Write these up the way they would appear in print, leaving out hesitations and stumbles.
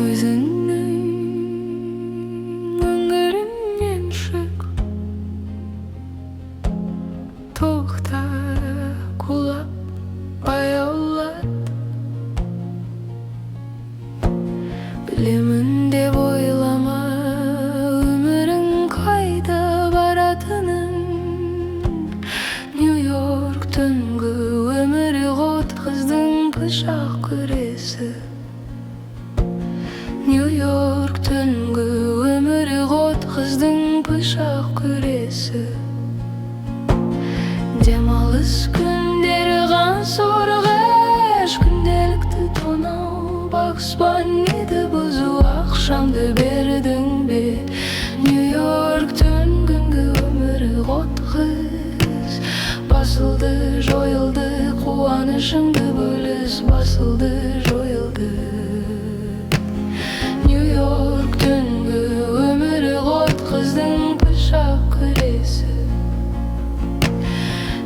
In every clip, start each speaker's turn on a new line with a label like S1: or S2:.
S1: Өзіңнің өңіріңнен шық. Тоқта, құлап, баяулат. Білемін деп ойлама өмірің қайда баратынын. Нью-Йорк түнгі өмірі от қыздың пышақ күресі. Нью-Йорк түнгі өмірі от қыздың пышақ күресі. Демалыс күндері қан сорғыш, күнделікті тонау, Багс Банниді бұзу, ақшамды бердің бе? Нью-Йорк түнгі өмірі от қыз. Басылды, жойылды, қуанышыңды бөліс. Басылды, жойылды. Нью-Йорк түнгі өмірі от қыздың пышақ күресі.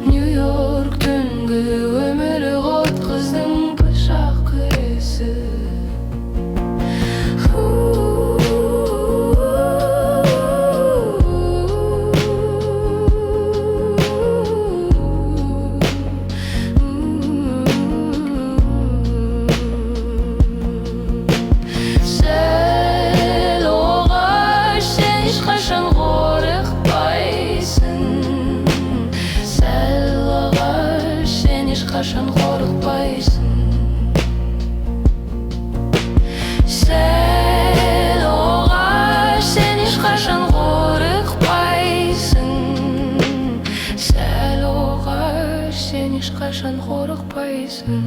S1: Нью-Йорк түнгі өмірі от қыздың пышақ күресі. Сәл оғаш, сен ешқашан қорықпайсың. Сәл ағаш, сен ешқашан қорықпайсың. Сәл оғаш, сен ешқашан қорықпайсың. Сәл оғаш, сен ешқашан қорықпайсың.